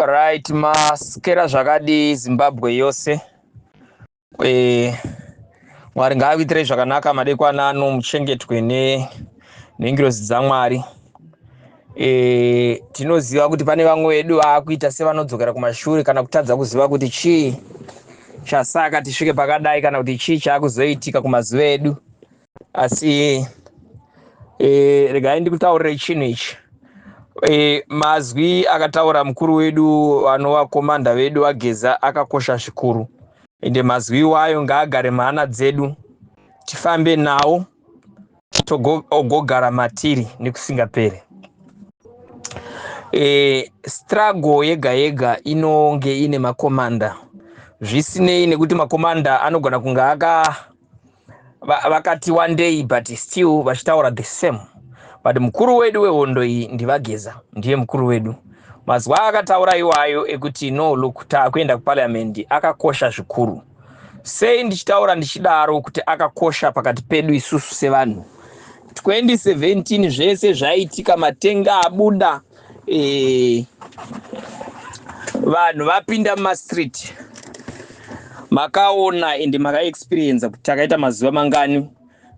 Right, maskera zvakadii Zimbabwe yose? Mwari ngaakuitirei zvakanaka madekwana ano, muchengetwe nengirozi dzaMwari. Tinoziva kuti pane vamwe vedu vaakuita sevanodzokera kumashure kana kutadza kuziva kuti chii chasaka tisvike pakadai kana kuti chii chaakuzoitika kumazuva edu. Asi regai ndikutaurire chinhu ichi. Mazwi akataura mukuru wedu vanova komanda vedu vaGeza akakosha zvikuru, ende mazwi iwayo ngaagare muhana dzedu, tifambe nawo ogogara matiri nekusingaperi. Struggle yega yega inonge ine makomanda, zvisinei nekuti makomanda anogona kunge vakati wandei, but still vachitaura the same. But mukuru wedu wehondo iyi ndiVaGeza, ndiye mukuru wedu. Mazuva akataura iwayo ekuti no, look, taakuenda kuparliament akakosha zvikuru. Sei ndichitaura ndichidaro kuti akakosha pakati pedu isusu sevanhu? 2017 zvese zvaitika, matenga abuda, vanhu vapinda mumastreet, makaona ende makaexperiensa kuti takaita mazuva mangani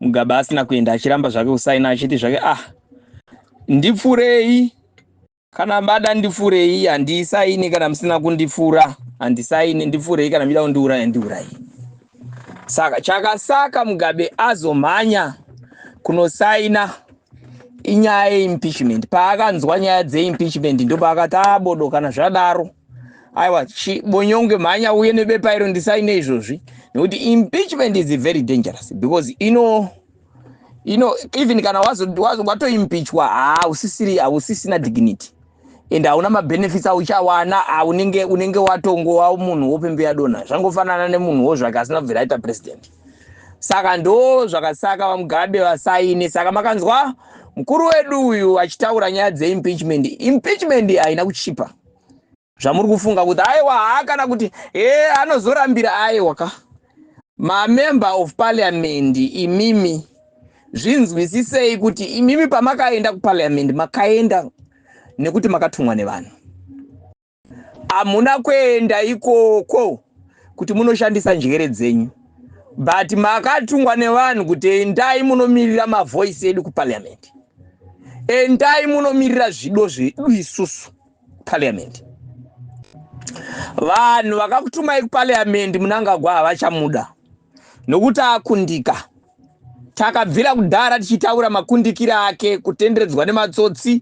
Mugabe asina kuenda, achiramba zvake kusaina, achiti zvake, ah, ndipfurei kana bada, ndipfurei, handisaini kana musina kundipfura, handisaini, ndipfurei kana muchida kundiuraya, ndiurai. Saka chakasaka Mugabe azomhanya kunosaina inyaya yeimpeachment. Paakanzwa nyaya dzeimpeachment, ndopaakati abodo, ah, kana zvadaro, aiwa, chibonyonge, mhanya uye nebepa iro ndisaine izvozvi, nekuti impeachment is very dangerous because ino even kana watoimpeachwa, hausisiri, hausisina dignity and hauna mabenefits auchawana. Unenge watongova munhu wopembe yadonha, zvangofanana nemunhuwo zvake asina kubvira aita president. Saka ndo zvakasaka VaMugabe vasaine. Saka makanzwa mukuru wedu uyu achitaura nyaya dzeimpeachment. Impeachment haina kuchipa zvamuri kufunga kuti aiwa, haa, kana kuti e anozorambira. Aiwa ka, mamember of parliament, imimi zvinzwisisei kuti imimi pamakaenda kuparliament makaenda nekuti makatumwa nevanhu. Hamuna kuenda ikoko kuti munoshandisa njere dzenyu, but makatumwa nevanhu kuti endai munomirira mavoice edu kuparliament, endai munomirira zvido zvedu isusu parliament. Vanhu vakakutumai kuparliament, Munangagwa havachamuda nokuti akundika. Takabvira kudhara tichitaura makundikiro ake, kutenderedzwa nematsotsi,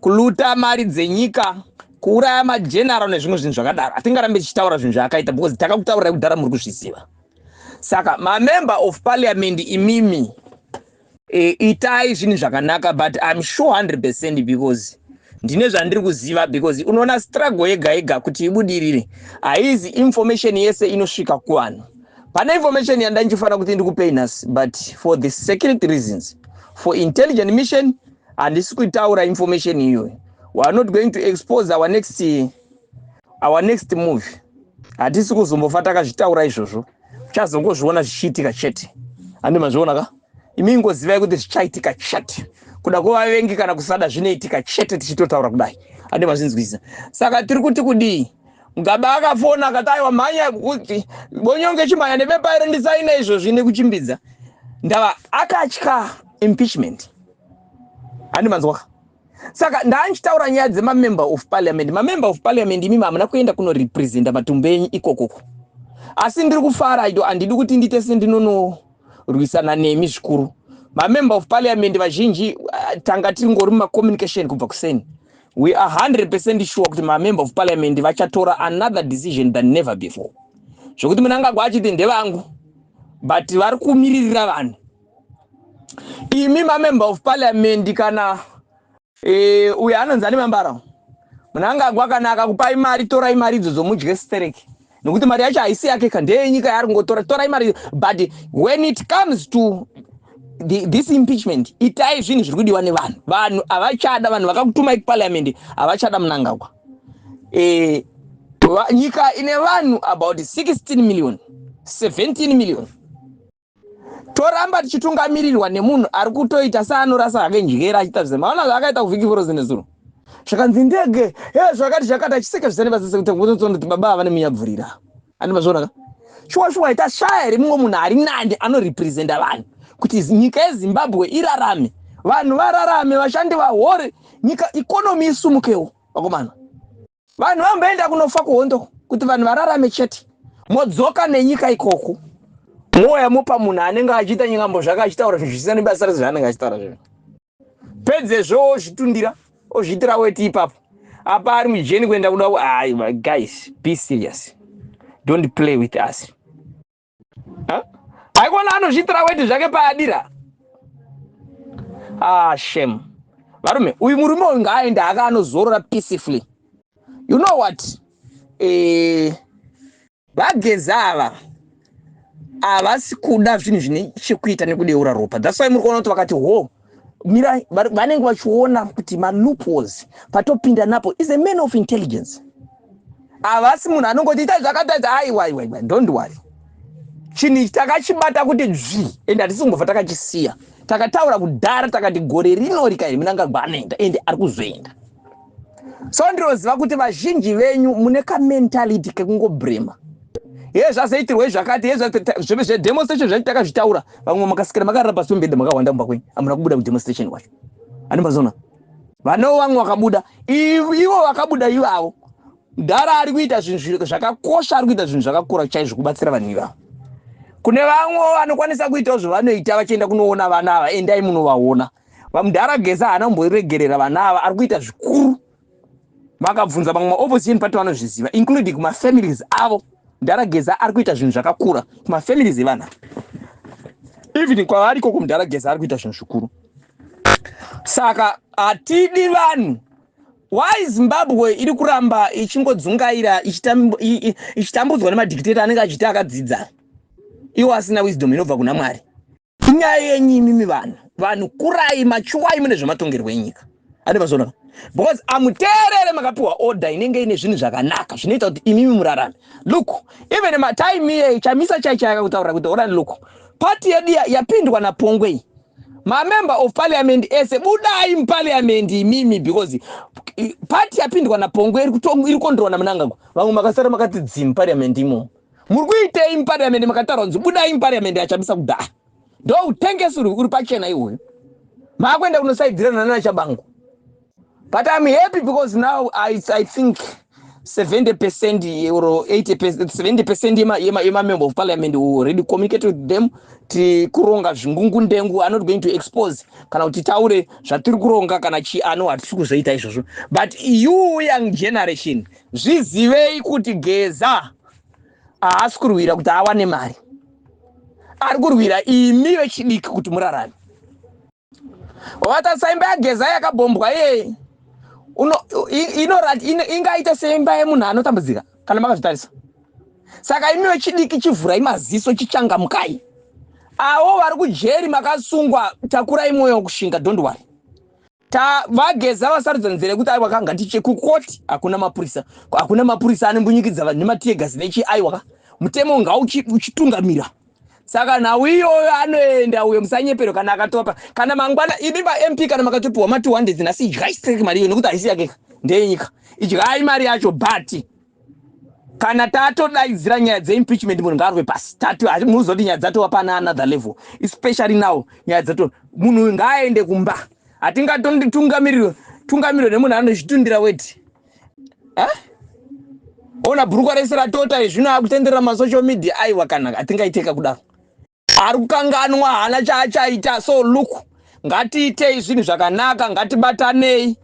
kuluta mari dzenyika, kuuraya mageneral nezvimwe zvinhu zvakadaro. Hatingarambe tichitaura zvinhu zvaakaita because takakutaurirai kudhara, muri kuzviziva. Saka mamember of parliament, imimi itai zvinhu zvakanaka, but I'm sure 100% because ndine zvandiri kuziva, because unoona struggle yega yega kuti ibudirire, haizi information yese inosvika kuvanhu. Pane information yandandichifanira kuti ndikupei nhasi, but for the security reasons, for intelligent mission, handisi kutaura information iyoyo. We are not going to expose our next move. Hatisi kuzombofa takazvitaura izvozvo, uchazongozviona zvichiitika chete. Handi mazviona ka? Imi ingozivai kuti zvichaitika chete, kuda kuvavengi kana kusada, zvinoitika chete tichitotaura kudai. Handi mazvinzwisisa? Saka tiri kuti kudii? Mugabe akafona akati, aiwa, mhanya kuti bonyonge, chimhanya nebepa iro ndisaine izvozvi nekuchimbidza. Ndava akatya impeachment. Handi manzwaka? Saka ndaanchitaura nyaya dzemamember of parliament. Mamember of parliament, imimi hamuna kuenda kunorepresenta matumbu enyu ikokoko. Asi ndiri kufara ito, handidi kuti ndiite sendinonorwisana nemi zvikuru. Mamember of parliament vazhinji, tanga tiringori mumacommunication kubva kuseni. We are 100% sure kuti mamember of parliament vachatora another decision than never before, zvokuti Munangagwa achiti ndevangu, but vari kumiririra vanhu. Imi mamember of parliament, kana uyo anonzi ane mambara, Munangagwa, kana akakupai mari, torai mari idzodzo mudye stereki, nekuti mari yacho haisi yake ka, ndeyenyika yaari kungotora. Torai mari, but when it comes to this impeachment, itai zvinhu zviri kudiwa nevanhu. Vanhu havachada, vanhu vakakutumai kuparliament havachada Munangagwa. Nyika ine vanhu about 16 million, 17 million, toramba tichitungamirirwa nemunhu ari kutoita seanorasa hake njere, achiita zvese. Maona zvaakaita kuVic Falls nezuro. Zvakanzi ndege he zvakati zvakati, achiseka zvisane basa, sekuti ngotoona kuti baba ava nemunyabvurira. Andi mazviona ka? Shuwa shuwa, tashaya here mumwe munhu ari nani anorepresenta vanhu kuti nyika yeZimbabwe irarame, vanhu vararame, vashandi vahore, nyika economy isumukewo? Vakomana, vanhu vamboenda kunofa kuhondo kuti vanhu vararame chete. Modzoka nenyika ikoko, mouya mopa munhu anenge achiita nyikambo zvake, achitaura zvinhu zvisina nebasa rese zvaanenge achitaura zvinhu. Pedzezvo ozvitundira, ozviitira weti ipapo apa ari mujeni kuenda kuda. Ai guys, be serious, don't play with us. Haikona anozviitira weti zvake paadira. Ah, shame, varume. Uyu murume uyu ngaaende aka anozorora peacefully. You know what, vaGeza ava havasi kuda zvinhu zvine chekuita nekudeura ropa. That's why muri kuona kuti vakati ho mira, vanenge vachiona kuti maloopholes patopinda napo. Is a man of intelligence. Havasi munhu anongoti ita zvakatadza. Aiwa, aiwa, aiwa, don't worry. Chinhu ichi takachibata kuti dzvi, ende hatisi kumbobva takachisiya. Takataura kudhara, takati gore rino rikairi, Mnangagwa anoenda, ende ari kuzoenda. So ndinoziva kuti vazhinji venyu mune kamentality kekungobrema ye zvazoitirwei zvakati ye zvedemonstration zvacho. Takazvitaura, vamwe makasikira makarara pasi pemubhedha, makawanda mumba kwenyu, hamuna kubuda kudemonstration wacho. Andimazona vano vamwe vakabuda, ivo vakabuda ivavo. Mudhara ari kuita zvinhu zvakakosha, ari kuita zvinhu zvakakura chaizvo kubatsira vanhu ivavo. Kune vamwe vanokwanisa kuitawo zvavanoita vachienda kunoona vana ava, endai munovaona. Vamudhara Geza haana kumboregerera vana ava, ari kuita zvikuru. Vakabvunza vamwe maopposition party vanozviziva, including kumafamilies avo. Mudhara Geza ari kuita zvinhu zvakakura kumafamilies evana, even kwavari ikoko. Mudhara Geza ari kuita zvinhu zvikuru. Saka hatidi vanhu. Why Zimbabwe iri kuramba ichingodzungaira, ichitambudzwa nemadictator anenge achiti akadzidza, iwo asina wisdom inobva kuna Mwari? Inyaya yenyu imimi vanhu. Vanhu kurai, machuwai mune zvematongerwo enyika. Ane mazona, because amuteerere. Makapiwa order inenge ine zvinhu zvakanaka zvinoita kuti imimi murarame. Look, even matime iyei Chamisa chai chai akakutaurira kuti orani, look, party yedu yapindwa naPongwe iyi, mamember of parliament ese budai muparliament imimi, because party yapindwa naPongwe iri kondorwa naMnangagwa. Vamwe makasara makati dzi muparliament imomo. Muri kuitei muparliament? Makataura kunzi budai muparliament aChamisa kudhaya. Ndo utengesi uri pachena iwoyo. Maakuenda kunosaidzirana nanaTshabangu. But I'm happy because now I think 70% or 80, 70% yemamember of parliament already communicate with them. Tikuronga zvingungundengu. Are not going to expose kana kuti taure zvatiri kuronga kana chi ano. Hatisi kuzoita izvozvo. But you young generation, zvizivei kuti Geza haasi kurwira kuti awane mari, ari kurwira imi vechidiki kuti murarame. Watarisa imba yaGeza yakabhombwa iyeye, ingaita seimba yemunhu anotambudzika kana makazvitarisa? Saka imi vechidiki, chivhurai maziso, chichangamukai. Avo vari kujeri makasungwa, takurai mwoyo wekushinga. Don't worry. Ta vaGeza vasarudza nzira yekuti aiwa ka, ngatiche kukoti. Hakuna mapurisa, hakuna mapurisa anombunyikidza vanhu nemateargas nechi. Aiwa ka, mutemo ngauchitungamira. Saka nhau iyoyo anoenda uyo, musanyepero. Kana akatopa, kana mangwana imi maMP, kana makatopiwa ma200 nhasi, idyai straight mari iyo, nekuti haisi yakeka, ndeyenyika. Idyai mari yacho. But kana tatodaidzira nyaya dzeimpeachment, munhu ngaarwe pasi. Tati muzoti nyaya dzatova pana another level, especially now nyaya dzato, munhu ngaaende kumba. Hatingatonditungamiriro tungamiriro nemunhu anozvitundira weti, eh? Ona bhurukwa rese ratota zvino, akutenderera masocial media. Aiwa, kana hatingaiteka kudaro. Ari kukanganwa, haana chaachaita. So look, ngatiitei zvinhu zvakanaka, ngatibatanei.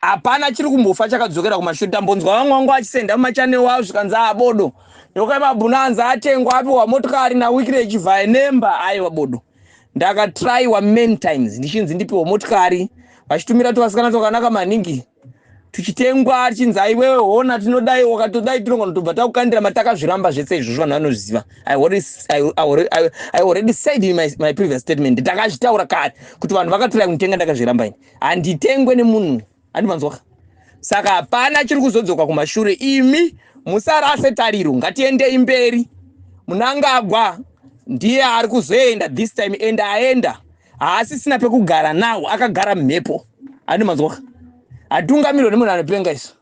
Hapana chiri kumbofa chakadzokera kumashure. Tambonzwa vamwe vangu achisenda mumachannel wavo, zvikanzi abodo nyoka yemabhunu, anzi atengwa, apiwa motokari naWicknell Chivayo nemba. Aiwa bodo, ndakatraiwa many times ndichinzi ndipiwa motokari, vachitumira tuvasikana twakanaka maningi, tuchitengwa, tichinzi aiwewe hona, tinodai, wakatodai, tinogona tobva takukandira matakazviramba zvese izvozvo. Vanhu vanozviziva. I already said in my previous statement, ndakazvitaura kare kuti vanhu vakatirai kunitenga, ndakazviramba. Ini handitengwe nemunhu, handimanzwaka. Saka hapana chiri kuzodzoka kumashure. Imi musarase tariro, ngatiendei mberi. Mnangagwa ndiye ari kuzoenda this time, and aenda, haasisina pekugara. Nawo akagara mhepo, handimanzwaka. Hatungamirwe nemunhu anopenga isu.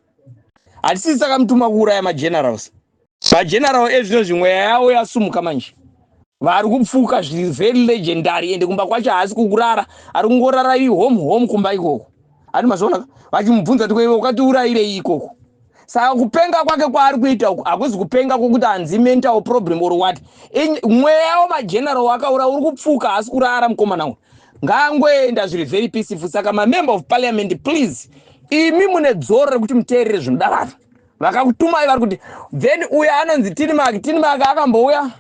Hatisisi takamutuma kuuraya magenerals. Mageneral ezvino zvimweya yavo yasumuka manje. Vari kupfuka zviri very legendary, ende kumba kwacho haasi kukurara, ari kungorara home home kumba ikoko. Ani mazviona vachimubvunza kuti, "Iwe ukatiurayirei ikoko?" Saka kupenga kwake kwaari kuita uku hakuzi kupenga kwokuti hanzi mental problem or what. Mweya wamageneral wakaura uri kupfuka, haasi kurara mukomana uyu. Ngaangoenda zviri very peaceful. Saka mamember of parliament, please, imi mune dzoro rekuti muteerere zvinoda vanhu vakakutumai vari kuti. Then uyo anonzi Tinmark, Tinmark akambouya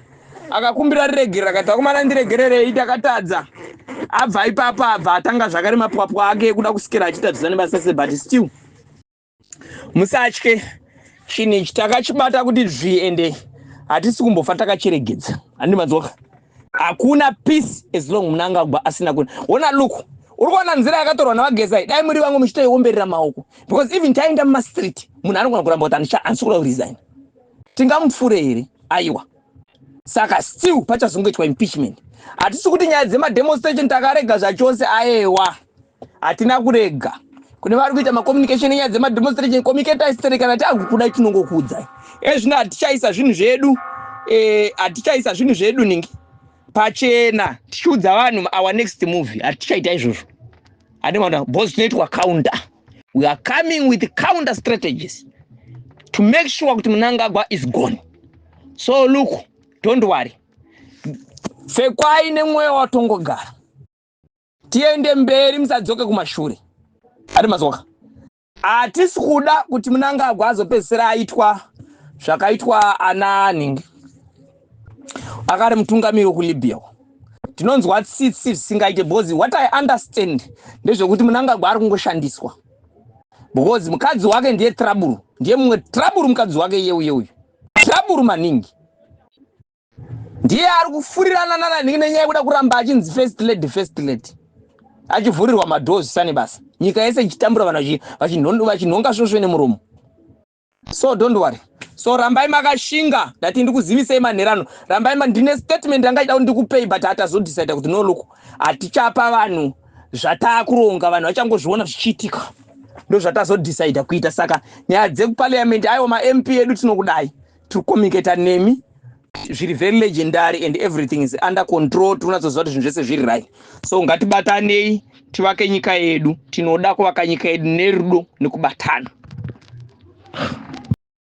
akakumbira riregerero, akati, "Akomana, ndiregererei, takatadza." Abva ipapo abva atanga zvakare mapwapwa ake ekuda kusikira achiita zvisa nebasa se. But still musatye, chinhu ichi takachibata kuti zvi, ende hatisi kumbofa takachiregedza. Handi madzoka, hakuna peace as long Mnangagwa asina kuna. Ona, look, uri kuona nzira yakatorwa navaGeza. Dai muri vamwe muchitoiomberera maoko, because even taenda mumastreet, munhu anogona kuramba kuti handisi kuda kuresign. Tingamupfure here? Aiwa. Saka still pachazongoitwa impeachment. Hatisi kuti nyaya dzemademonstration takarega zvachose. Aewa, hatina kurega. Kune vari kuita macommunication enyaya dzemademonstration, communicate straight. Kana takukuda, tinongokuudzai. Ezvino hatichaisa zvinhu zvedu, hatichaisa zvinhu zvedu ningi pachena tichiudza vanhu our next movie. Hatichaita izvozvo. Handimana because tinoitwa counter. We are coming with counter strategies to make sure kuti Mnangagwa is gone. So look, don't worry, pfekwai nemwoyo watongogara, tiende mberi, musadzoke kumashure. Ati mazoka, hatisi kuda kuti Mnangagwa azopedzisira aitwa zvakaitwa ana nhingi akari mutungamiri wekuLibya. Tinonzwa tsitsi zvisingaite, because what I understand ndezvekuti Mnangagwa ari kungoshandiswa, because mukadzi wake ndiye trouble, ndiye mumwe trouble. Mukadzi wake iye uyu trouble maningi, ndiye ari kufurirana nananhingi nenyaya yekuda kuramba achinzi first lady, first lady, achivhurirwa madoors zvisane basa, nyika yese ichitambura, vanhu vachinhonga svosve nemuromo. So don't worry, so rambai makashinga. Ndati ndikuzivisei manherano, rambai. Ndine statement yangaida kuti ndikupei, but hatazodecida kuti no, look, hatichapa vanhu zvataakuronga, vanhu vachangozviona zvichiitika. Ndo zvatazodecida kuita. Saka nyaya dzekuparliament, aiwa, maMP edu tinokudai, tiri kucommunicata nemi zviri very legendary and everything is under control. Tiri kunatsoziva kuti zvinhu zvese zviri right. So ngatibatanei tivake nyika yedu. Tinoda kuvaka nyika yedu nerudo nekubatana.